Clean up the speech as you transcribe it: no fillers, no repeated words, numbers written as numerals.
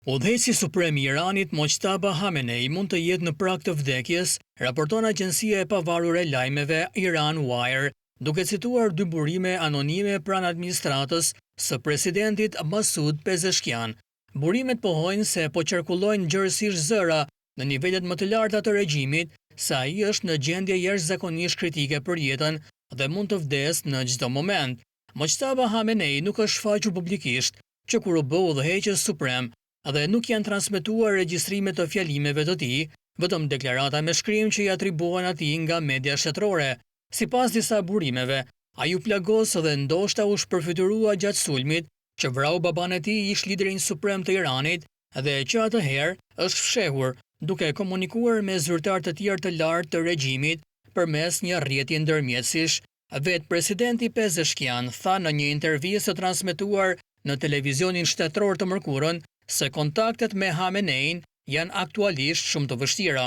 Udhëheqësi suprem i Iranit, Mojtaba Khamenei mund të jetë në prag të vdekjes, raporton agjencia e pavarur e lajmeve Iran Wire, duke cituar dy burime anonime pranë administratës së presidentit Masoud Pezeshkian. Burimet pohojnë se po qarkullojnë gjerësisht zëra në nivelet më të larta të regjimit se ai është në gjendje jashtëzakonisht kritike për jetën dhe mund të vdesë në çdo moment. Mojtaba Khamenei nuk është shfaqur publikisht që kur u bë udhëheqës suprem dhe nuk janë transmetuar regjistrime të fjalimeve të tij, vetëm deklarata me shkrim që i atribuohen atij nga media shtetërore. Sipas disa burimeve, ai u plagos dhe ndoshta u shpërfytyrua gjatë sulmit që vrau babanë e tij ish-liderin suprem të Iranit dhe që atëherë është fshehur, duke komunikuar me zyrtarë të tjerë të lartë të regjimit përmes një rrjeti ndërmjetësish. Vetë presidenti Pezeshkian tha në një intervistë të transmetuar në televizionin shtetëror të mërkurën se kontaktet me Khamenein janë aktualisht shumë të vështira.